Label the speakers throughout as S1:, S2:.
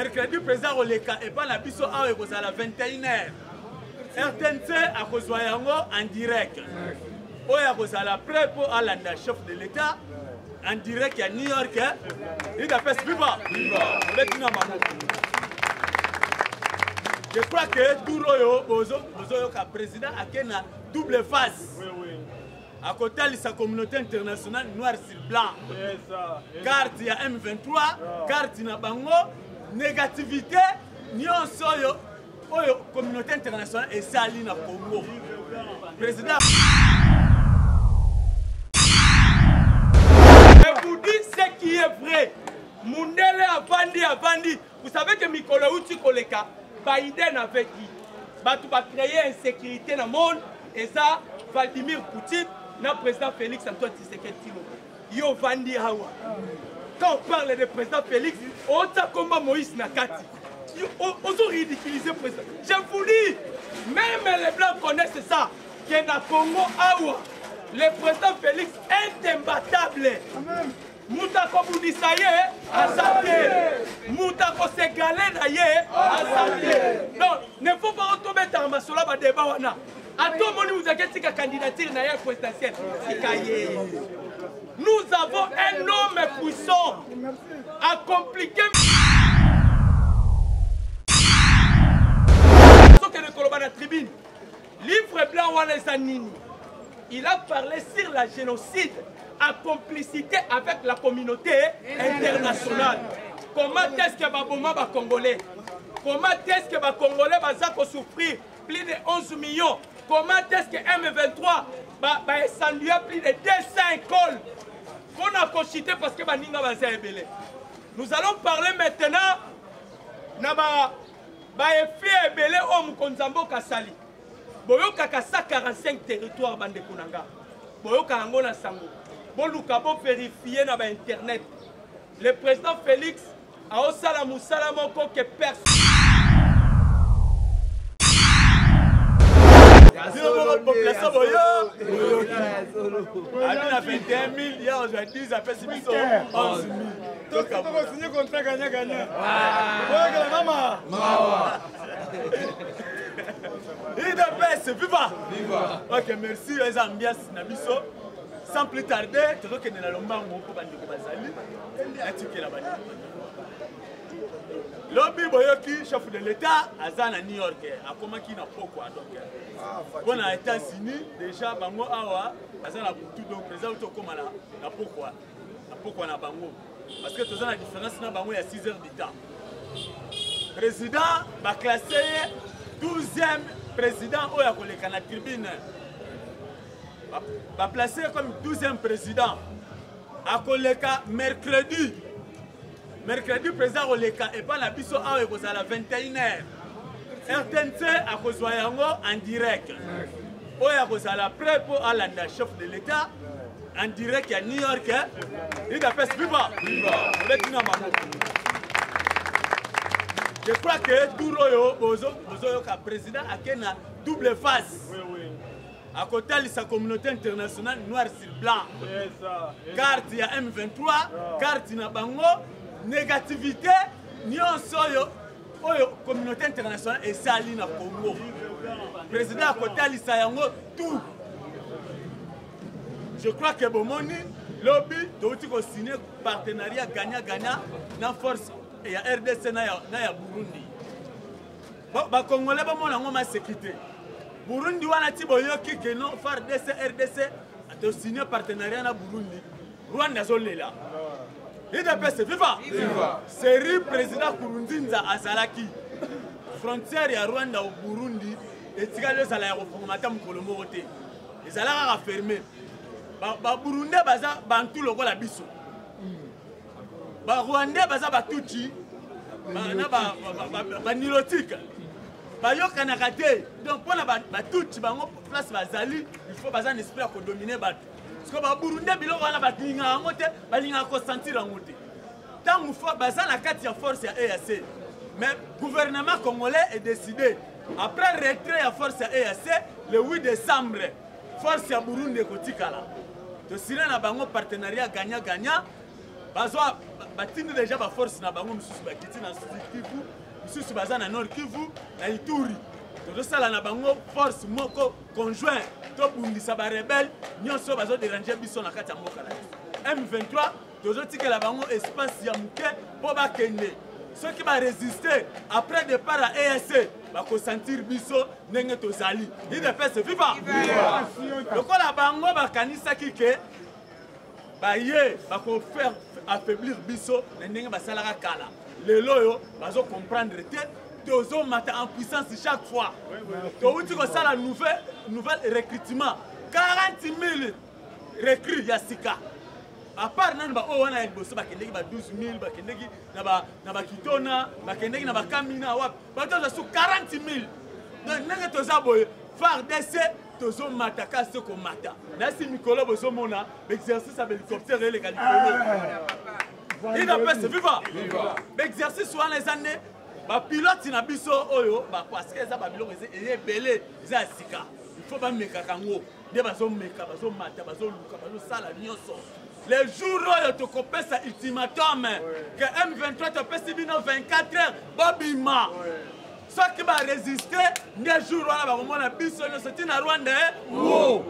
S1: Mercredi président akoleka epai na biso awa, ekozala 21 heures. RTNC akozwa yango en direct. Oyo akozala prêt mpo alanda chef de l'État en direct ya New York. UDPS viva! Obeti na maboko. Je crois que tour oyo bozoyoka président ake na double face. Akotalisa communauté internationale noir sur blanc. Carte ya M23, carte na bango, négativité nyonso oyo oyo communauté internationale esali na Congo. Président,
S2: je vous dis ce qui est vrai. Mundele avandi avandi. Vous savez que mikolo euti koleka, Biden avait dit bato ba créer insécurité na monde eza Vladimir Poutine na président Félix Antoine Tshisekedi Tshilombo. Yo vandi awa. Quand on parle de président Félix, ota komba Moïse na kati. Ozo ridiculiser président. Je vous dis, même les blancs connaissent ça. Que na Congo awa, le président Félix est imbattable. Moto akobundisa ye aza te, moto akosegale na ye aza te. Donc ne faut pas otobetaka masolo ya badeba wana. Ata omoni moto aketika candidature na ye présidentielle, tika ye. Nous avons un homme puissant à compliquer. Sokende koloba na tribune, livre blanc wana eza nini? Il a parlé sur la génocide en complicité avec la communauté internationale. Comment est-ce que baboma ba Congolais? Comment est-ce que ba Congolais baza ko souffrir plus de 11 millions? Comment est-ce que M23 ba ba incendier plus de 200 écoles? Qu'on a cochité parce que baninga baza ebele. Nous allons parler maintenant na ba ba effet ebele oyo mokonzi ya mboka asali. Boyokaka 145 territoire bandeko na nga, boyoka yango na sango, boluka boverifie na ba internet. Le président Félix aosala mosala moko ke personne.
S1: Bino moko population boyo abi na 21 000 ya ozwa 10 apesi biso 11 000.
S3: Tokosinye contrat gagnant gagnant. Boyokela mama.
S1: Mawa. UDPS viva! Viva! Ok, merci, eza ambiance na biso. Sans plus tarder, tozokende na lombango mpo bandeko bazali natikela bandeko. Lobi boyoki chef de l'État aza na New York, akomaki na pokwa donc mpo na États-Unis déjà bango awa aza na butu, donc président uti okoma na pokwa, na pokwa na bango parce que toza na différence na bango ya 6 heures du temps. Président baclasse ye 12e président oyo akoleka na tribune, baplace ye comme 12e président akoleka mercredi. Mercredi président akoleka epai na biso awa ekozala 21 heures. RTNC akozwa yango en direct. Oyo akozala prêt mpo alanda chef de l'État en direct ya New York. UDPS viva! Obeti na maboko. Je crois que tour oyo bozoyoka président ake na double face. Akotalisa communauté internationale noir sur blanc. Carte ya M23, carte na bango, négativité nyonso oyo oyo communauté internationale esali na Congo. Président akotalisa yango tout. Je crois que bomoni lobi touti kosigner partenariat gagnant-gagnant na force ya RDC na ya Burundi. Ba Congolais bomona yango maseki te. Burundi wana ti boyoki ke non FARDC RDC to signer partenariat na Burundi, Rwanda azolela. UDPS viva!
S3: Viva!
S1: Seri président Nkurunziza azalaki frontière ya Rwanda au Burundi etikali ezala ya kofungama ata mokolo moko te, ezala kaka fermé. Ba Burundais baza bantu lokola biso, ba Rwandais baza batutsi na ba nilotique, bayokanaka te. Donc mpona batutsi bango place bazali, il faut baza na esprit ya kodomine bato. Parce que ba Burundais biloko wana balingaka yango te, balingaka kosentir yango te. Ntango baza na kati ya force ya EAC, mais gouvernement congolais est décidé après retrait ya force ya EAC le 8 décembre, force ya Burundi ekotikala. Tosila na bango partenariat gagnant-gagnant. Bazwa batindi deja ba force na bango misusu bakiti na Sud Kivu, misusu baza na Nord Kivu, na Ituri. Tozosala na bango force moko conjoint tobundisa ba rebelle nyonso bazo déranger biso na kati ya mboka na biso. M23 tozotikela bango espace ya moke mpo bakende soki ba résister après départ ya EAC bakosentir biso ndenge tozali. UDPS viva! Lokola bango bakanisaki ke baye bako faire affaiblir biso na ndenge basalaka kala, lelo oyo bazo comprendre te tozomata en puissance chaque fois. Towuti kosala nouvel recrutement 40 000 recrues ya sika. À part nani ba oyo wana ya liboso bakendeki ba 12 000, bakendeki na ba Kitona, bakendeki na ba Kamina, wapi bato baza su 40 000. Donc ndenge toza boye FARDC tozomata kasi komata nasi mikolo bozomona baexercice ya bahélicoptère eleka likolo. UDPS viva! Baexercice wana eza nde bapilote na biso oyo, parce que eza babiloko eza ebele, eza ya sika, il faut bamekaka yango nde bazomeka, bazomata, bazoluka, bazosala nyonso. Le jour oyo tokopesa ultimatum ke M23 topesi bino 24 heures bobima, soki baresiste nde jour wana bakomona biso nyonso ntina Rwanda wo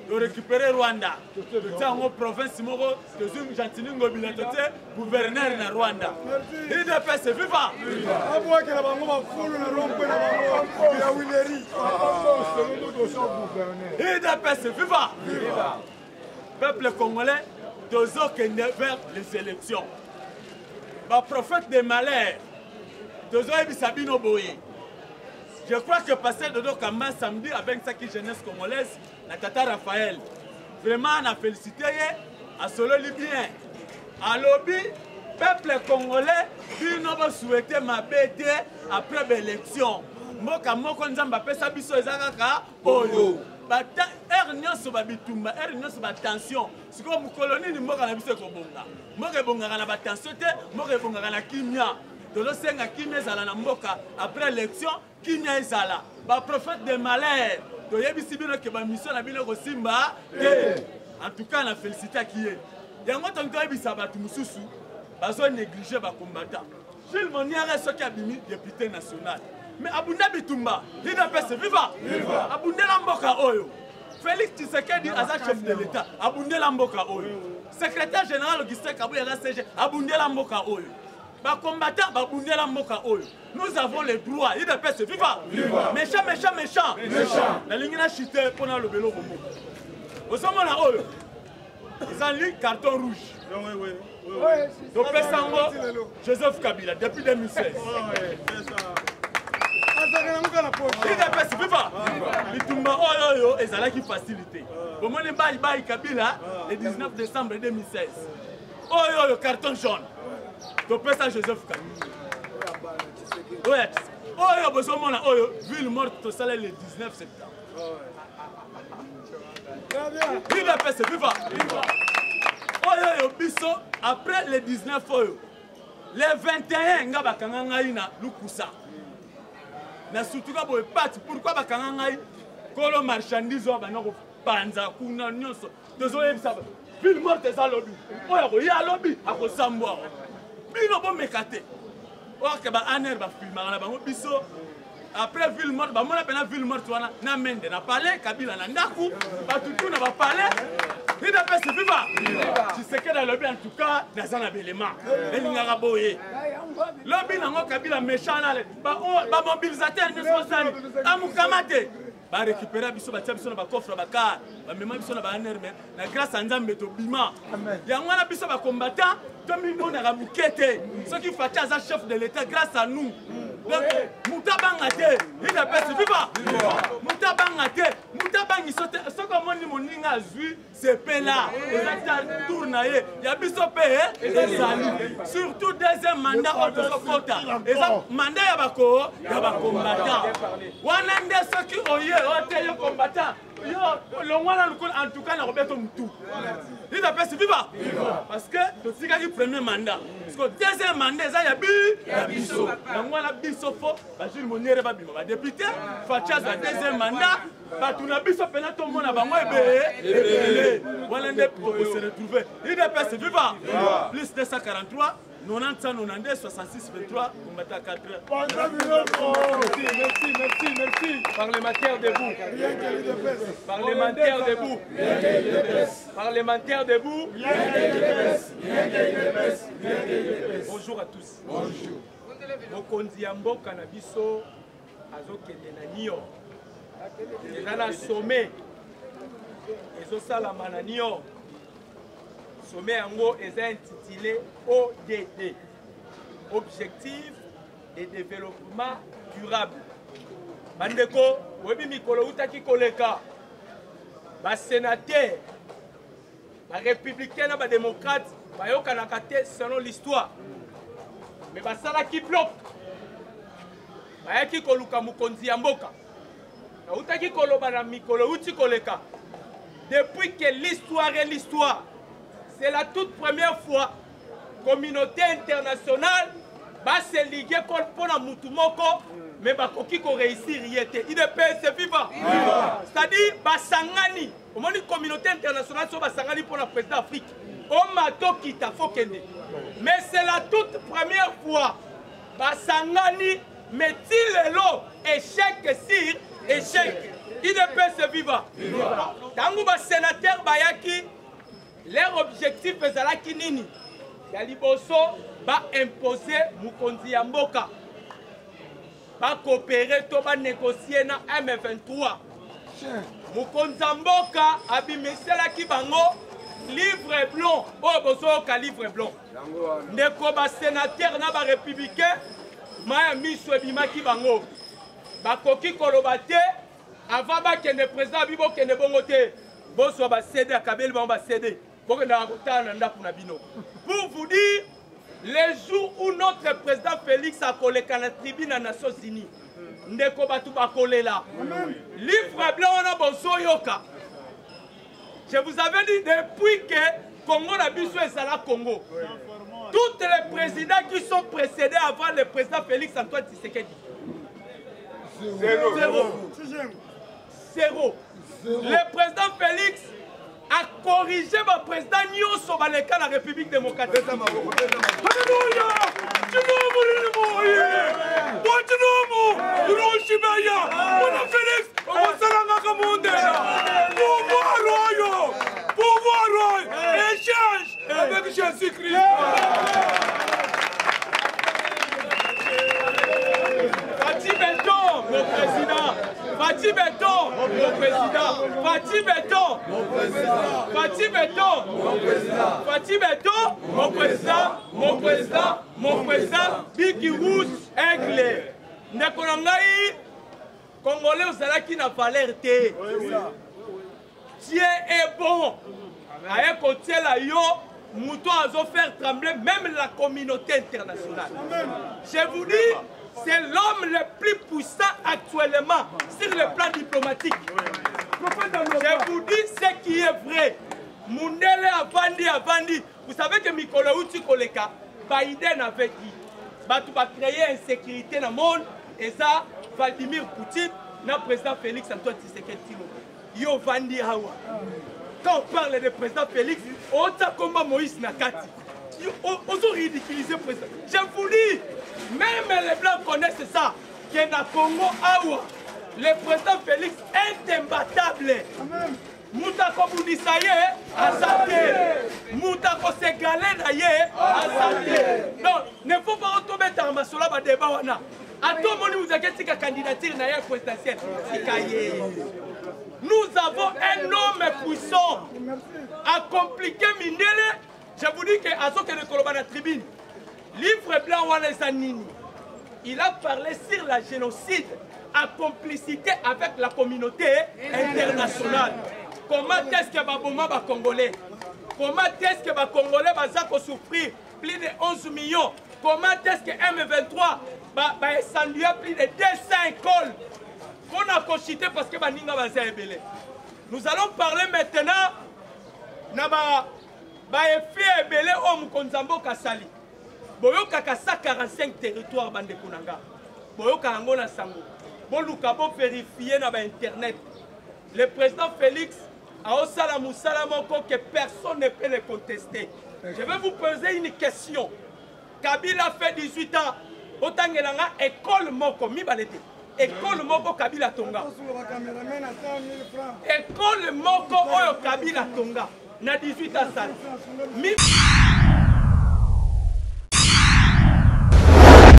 S1: torécupere Rwanda, totia yango province moko, tozwi Gentiny Ngobila, totie gouverneur na Rwanda. UDPS viva!
S3: Abwakela bango bafulu na rond-point na bango ya Wileri.
S1: UDPS viva! Peuple congolais, tozokende vers les élections. Baprophète de malheur, tozoyebisa bino boye. Je crois que pasteur Dodo Kamba samedi abengisaki jeunesse congolaise na tata Raphaël. Vraiment na félicité ye, asololi bien. Alobi peuple congolais bino bosouhaite mabe te après baélection. Mboka moko Nzambe apesa biso eza kaka oyo. Heure nyonso babitumba, heure nyonso batension. Sikoyo mokolo nini mboka na biso ekobonga? Mboka ebongaka na batension te, mboka ebongaka na kimia. Tozosenga kimia ezala na mboka après élection, kimia ezala. Baprophète de malheur toyebisi bino ke bamission na bino ekosimba te. En tout cas na félicitaki ye. Yango tongi toyebisa bato mosusu bazo négliger bacombattant. Jules Moniere soki abimi député national, mais abunda bitumba, UDPS viva! Abundela mboka oyo. Félix Tshisekedi aza chef de l'État, abundela mboka oyo. Secrétaire général Augustin Kabuya aza CG, abundela mboka oyo. Bacombattant babundela mboka oyo. Nous avons le droit. UDPS viva! Méchant, méchant, méchant. Nalingi na chute mpona alobela eloko moko. Ozomona oyo ezali carton rouge. Topesa yango Joseph Kabila depuis 2016. UDPS viva! Bitumba oyo oyo ezalaki facilité. Bomoni bayi bayi Kabila le 19 décembre 2016. Oyo oyo carton jaune. Topesa Joseph Kabila. Oyo oyo bozomona oyo ville morte tosala le 19 septembre. UDPS viva! Oyo oyo biso après le 19 oyo le 21 nga bakanga ngai na Lukusa. Na sutuka boye pati pourquoi bakanga ngai kolo marchandise oyo banda kopanza kuna nyonso tozoyebisa ville morte eza lobi oyo akoya lobi akosambwa bino bomeka te orke ba aner bafilmaka na bango biso après ville morte bamona mpena ville morte wana na Mende na palais Kabila na ndaku batutu na bapalais. UDPS viva! Tshisekedi alobi en tout cas naza na belema elingaka boye lobi nango Kabila méchant nale bamobilisateur nyonso basali amukama te barécupéra biso batia biso na bacoffre bakar bamema biso na baanr me na grâce ya Nzambe tobima. Yango wana biso bacombattant tomimonaka moke te. Soki Fatshi aza chef de l'État grâce à nous, donc moto abanga te. UDPS viva! Moto abanga te, moto abangiso te. Soki omoni moninga azwi sepela, eza ta tour na ye ya biso mpe ezali surtout deuxième mandat oyo tozokota eza mandat ya bako ya bacombattant wana nde soki oye ote yo combattant. Yo longwa na lokola en tout cas nakobeta mutu. Udps viva! Parce que totikaki premier mandat. Parce que deuxième mandat eza ya bi ya biso. Yango wana biso fo ba Jules Moniere babima ba député, Fatshi azwa deuxième mandat, bato na biso mpenza tomona bango ebele ebele. Wana nde toko se retrouver. Udps viva! Plus 243 90 192 66 23 combattant 4
S3: Merci, merci, merci, merci.
S2: Parlementaire debout. Parlementaire debout. Parlementaire debout. Bonjour à tous.
S3: Bonjour.
S2: Mokonzi ya mboka na biso azokende na New York. Eza na sommet ezosalama na New York. Sommet yango eza intitulé ODD, Objectif de développement durable. Bandeko, boyebi mikolo eutaki koleka, ba sénateurs, ba républicains na ba démocrates bayokanaka te selon l'histoire. Mais basalaki bloc, bayaki koluka mokonzi ya mboka. Nautaki koloba na mikolo euti koleka, depuis que l'histoire est l'histoire, c'est la toute première fois communauté internationale ba se liguer mpo na mutu moko, mais bakoki ko réussir ye te. UDPS viva! C'est-à-dire basangani, omoni communauté internationale so basangani mpo na président Afrique, oma tokita fo kende. Mais c'est la toute première fois basangani, mais ti lelo échec sur échec. UDPS viva! Tango ba sénateur bayaki, leur objectif ezalaki nini? Ya liboso ba imposer mokonzi ya mboka, ba coopérer to ba négocier na M23. Mokonzi ya mboka abimiselaki bango livre blanc oyo bozoyoka livre blanc. Ndeko ba sénateur na ba républicain maya miso ebimaki bango, bakoki koloba te avant bakende président abi bokende bongo te, bozwa ba CD, akabeli bango ba CD, bokendaka kotala na ndako na bino. Pour vous dire, le jour où notre président Félix akoleka na tribune ya Nations Unies, ndeko bato bakolela livre blanc wana bozoyoka. Je vous avais dit depuis que Congo na biso ezala Congo, tous les présidents qui sont précédés avant le président Félix Antoine Tshisekedi, zéro. Zéro. Le président Félix a corrigé ma président nyonso baleka na République démocratique.
S3: Alléluia! Tshilombo lili moye! Bo Tshilombo, Rochibeya, Mona Félix, okosalangaka mondela. Pouvoir oyo, pouvoir oyo, échange avec Jésus-Christ.
S2: Fatshi Béton, mon président. Fatshi Béton, mon président. Fatshi Béton,
S3: mon président.
S2: Fatshi Béton,
S3: mon président.
S2: Fatshi Béton, mon président, mon président, mon président. Biki Rouge, Aigle. Ndeko na ngai, Congolais ozalaki na valeur te. Dieu est bon. Aye kotiela yo moto azo faire trembler même la communauté internationale. Je vous dis, c'est l'homme le plus puissant actuellement sur le plan diplomatique. Je vous dis ce qui est vrai. Mundele avandi avandi. Vous savez que mikolo euti koleka, Biden avait dit, bato ba créer insécurité dans le monde, et ça, Vladimir Poutine, na président Félix Antoine Tshisekedi Tshilombo. Yo vandi awa. Quand on parle de président Félix, on t'a comme Moïse Nakati. On a ridiculisé le président. Je vous dis, même les Blancs connaissent ça, que dans Congo awa, le président Félix est imbattable. Muta kobundisa ye aza te, muta kosegale na ye aza te. Donc ne faut pas otobetaka masolo ya badeba wana. Ata omoni moto tika candidature na ye présidentielle, tika ye. Nous avons un homme puissant à compliquer mindele. Je vous dis que azokende koloba na tribune, livre blanc wana eza nini? Il a parlé sur la génocide en complicité avec la communauté internationale. Comment est-ce que baboma ba Congolais? Comment est-ce que ba Congolais baza ko souffrir plus de 11 millions? Comment est-ce que M23 ba incendier plus de 200 écoles? Qu'on a cogité parce que baninga baza ebele. Nous allons parler maintenant na ba ba effet ebele oyo mokonzi ya mboka asali. Boyokaka 145 territoire bandeko na nga. Boyoka yango na sango. Boluka bo vérifier na ba internet. Le président Félix aosala mosala moko que personne ne peut le contester. Je vais vous poser une question. Kabila fait 18 ans. Botangela nga école moko mibale te. École moko Kabila tonga. École moko oyo Kabila tonga na 18 ans sala. Mi